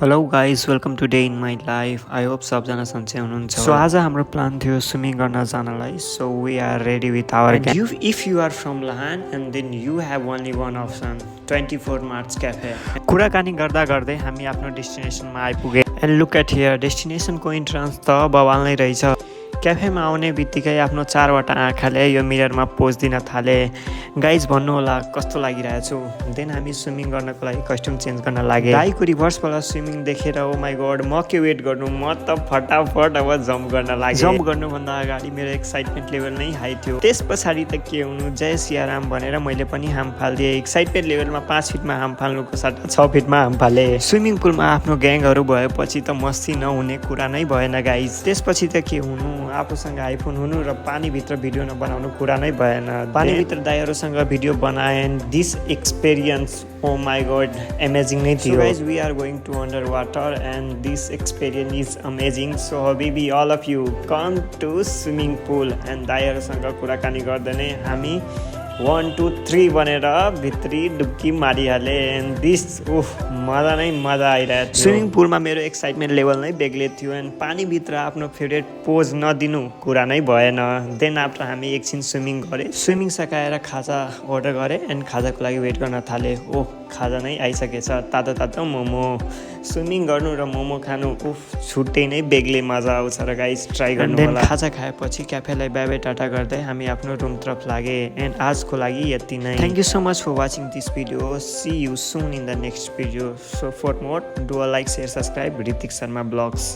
hello guys welcome to day in my life I hope सबजना सन्चै हुनुहुन्छ so आज हाम्रो प्लान थियो स्विमिङ गर्न जानलाई so we are ready with our you if you are from Lahan and then you have only one option 24 March cafe कुराकानी गर्दा गर्दै हामी आफ्नो डेस्टिनेसनमा आइपुगे एन्ड लुक एट हियर डेस्टिनेसनको इन्ट्रान्स त बवाल नै रहेछ क्याफेमा आउने बित्तिकै आफ्नो 4वटा आँखाले यो मिररमा पोज दिन थाले गाइज भन्नुहोला कस्तो लागिरहेछु देन हामी स्विमिङ गर्नको लागि कस्ट्युम चेन्ज गर्न लागे दाइको रिभर्सबाट स्विमिङ देखेर ओ माई गड म के वेट गर्नु म त फटाफट अब जम्प गर्न लागे जम्प गर्नुभन्दा अगाडि मेरो एक्साइटमेन्ट लेभल नै हाई थियो त्यस पछाडि त के हुनु जय सियाराम भनेर मैले पनि हाम फालिदिएँ एक्साइटमेन्ट लेभलमा 5 फिटमा हाम फाल्नुको सट्टा 6 फिटमा हाम फाले स्विमिङ पुलमा आफ्नो ग्याङहरू भएपछि त मस्ती नहुने कुरा नै भएन गाइज त्यसपछि त के हुनु आफूसँग आइफोन हुनु र पानीभित्र भिडियो नबनाउनु कुरा नै भएन पानीभित्र दाइहरूसँग भिडियो बनाएँ this experience oh my god amazing नै थियो guys we are going to under water and this experience is amazing so हबिबी all of you come to swimming pool and दाइहरूसँग कुराकानी गर्दै नै हामी 1 2 3 भनेर भित्री डुब्की मारिहाले एन्ड दिस मजा नै मजा आइरहेको थियो स्विमिङ पुलमा मेरो एक्साइटमेन्ट लेभल नै बेग्लै थियो एन्ड पानीभित्र आफ्नो फेभरेट पोज नदिनु कुरा नै भएन देन आफ्टर हामी एकछिन स्विमिङ गरे स्विमिङ सकाएर खाजा अर्डर गरेँ एन्ड खाजाको लागि वेट गर्न थालेँ खाजा नै आइसकेछ तातो तातो मोमो स्विमिङ गर्नु र मोमो खानु छुट्टै नै बेग्लै मजा आउँछ र गाइस ट्राई गर्नु होला खाजा खाएपछि क्याफेलाई बाई टाटा गर्दै हामी आफ्नो रुमतर्फ लागे एन्ड आजको लागि यति नै thank you so much for watching this video see you soon in the next video so for more do like share subscribe Hrithik Sharma blogs